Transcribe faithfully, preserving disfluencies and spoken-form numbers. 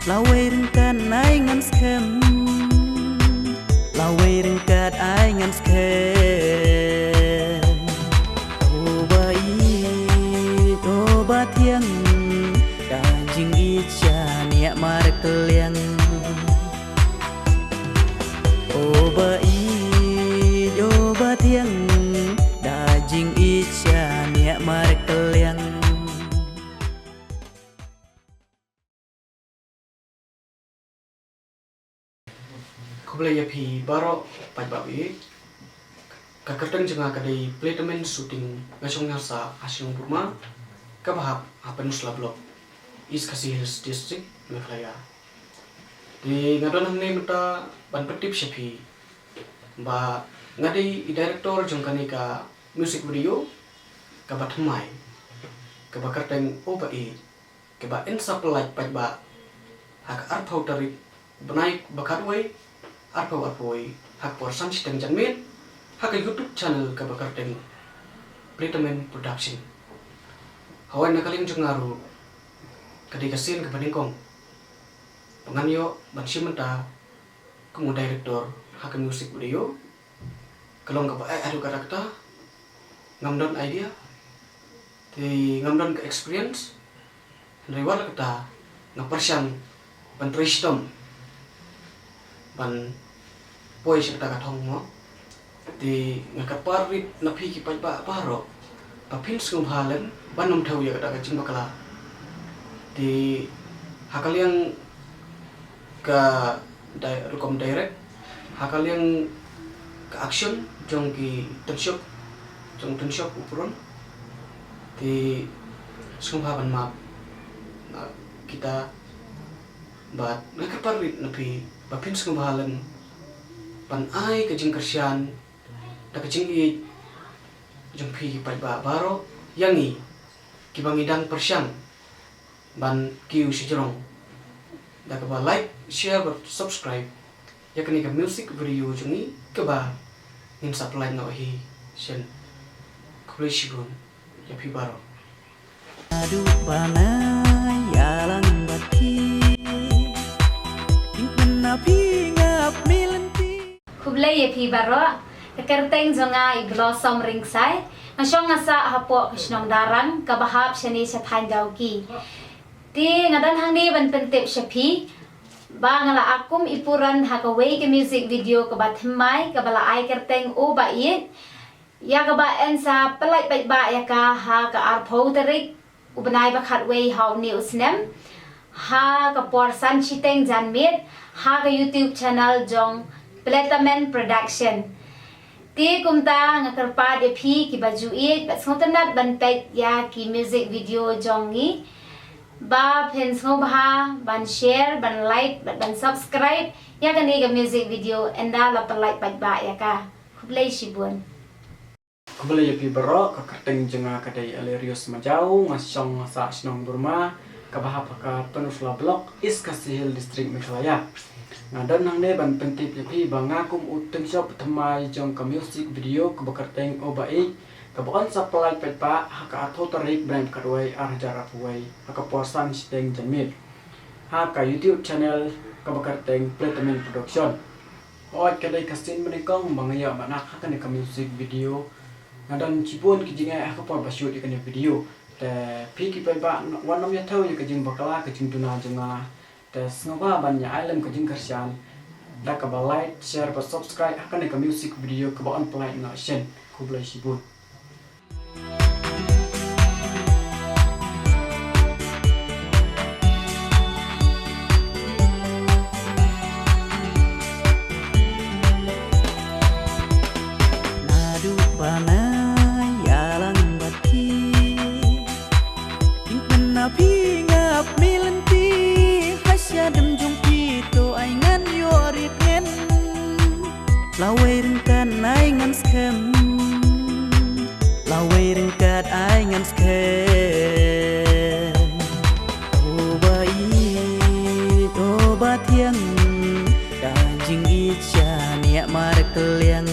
Lawei ryngkat ai ngan skhem. Lawei ryngkat ai ngan skhem. O ba ïeit, o ba thiang, ka jingïeit shaniah markylliang. O ba ïeit, o ba thiang, ka jingïeit shaniah markylliang. Khublei ïa phi baroh paidbah. Ka kyrteng jong nga ka dei Playtamen Shooting, nga shong nga sah ha shnong Burma, kaba hap ha Peninsula Block, East Khasi Hills District, Meghalaya. Te nga don hangne mynta ban pyntip sha phi ba nga dei i director jong kane ka music video kaba thymmai, kaba kyrteng O ba ïeit, kaba yn sa pyllait paidbah ha ka arphew tarik bnai ba khatwei, arphew arphew wei, ha ka por san shiteng janmiet, ha ka YouTube channel kaba kyrteng Playtamen Production. Hawei na ka liang jong nga ruh ka dei ka sien kaba nyngkong ba ngan ïoh ban shim bynta kum u director ha ka music video. Ka long kaba eh haduh katta katta, ngam don idea, te ngam don ka experience. Hynrei wat la katta nga pyrshang ban trei shitom ban poi sha kata ka thong mo. Te nga kyrpad rit na phi ki paidbah baroh ba phin sngewbha lem ban ym thew ïa kata ka jingbakla. Te ha ka liang ka di-, rukom direct, ha ka liang ka action jong ki tynshop, jong tynshop u Pron. Te sngewbha ban map na kita, bad nga kyrpad rit na phi ba phin sngewbha lem ban ai ka jingkyrshan da ka jingïeit jong phi ki paidbah baroh ïa ngi kiba ngi dang pyrshang ban kiew shajrong da kaba like, share bad subscribe ïa kane ka music video jong ngi kaba ngin sa pyllait noh hi shen. Khublei shibun ïa phi baroh. Haduh ba nga ïalang bad phi, ïngkmen na phi nga ap mi lynti. Khublei ïa phi baroh. Ka kyrteng jong nga i Blossom Ringsai. Nga shong nga sah hapoh ka shnong Darrang kaba hap shane sha thaiñ Dawki. Te nga don hangne ban pyntip sha phi ba nga la act kum i Puran ha kawei ka music video kaba thymmai kaba la ai kyrteng O ba ïeit, ïa kaba yn sa pyllait paidbah ïa ka ha ka arphew tarik u bnai ba khatwei ha une u snem, ha ka por san shiteng janmiet, ha ka YouTube channel jong Playtamen Production. Te kumta nga kyrpad ïa phi kiba ju ïeit bad sngewtynnat ban peit ïa ki music video jong ngi ba phin sngewbha ban share, ban like bad ban subscribe ïa kane ka music video ynda la pyllait paidbah ïa ka. Khublei shibun. Khublei ïa phi baroh, ka kyrteng jong nga ka dei Alerius Majaw, nga shong nga sah shnong Burma kaba hap ha ka Peninsula Block, East Khasi Hills District, Meghalaya. Nga don hangne ban pyntip ïa phi ba nga kum u tynshop thymmai jong ka music video kaba kyrteng O ba ïeit, kaba yn sa pyllait paidbah ha ka arphew tarik bnai ba khatwei ar hajar arphew wei ha ka por san shiteng janmiet ha ka YouTube channel kaba kyrteng Playtamen Production. Hooid, ka dei ka sien ba nyngkong ba nga ïoh ban act ha kane ka music video. Nga don shibun ki jingeh ha ka por ba shoot ïa kane video. Te phi ki paidbah wat nym ïa thew ïa ka jingbakla ka jingduna jong nga. Te sngewbha ban ïa ai lem ka jingkyrshan da kaba like, share bad subscribe ha kane ka music video kaba yn pyllait noh shen. Khublei shibun. Naduh ba nga ïalang bad phi, ïngkmen na phi nga ap mi lynti, ha shadem jong phi to ai ngan ïoh rit ngen. Lawei ryngkat ai ngan skhem. Lawei ryngkat ai ngan skhem. O ba ïeit, o ba thiang, ka jingïeit shaniah markylliang.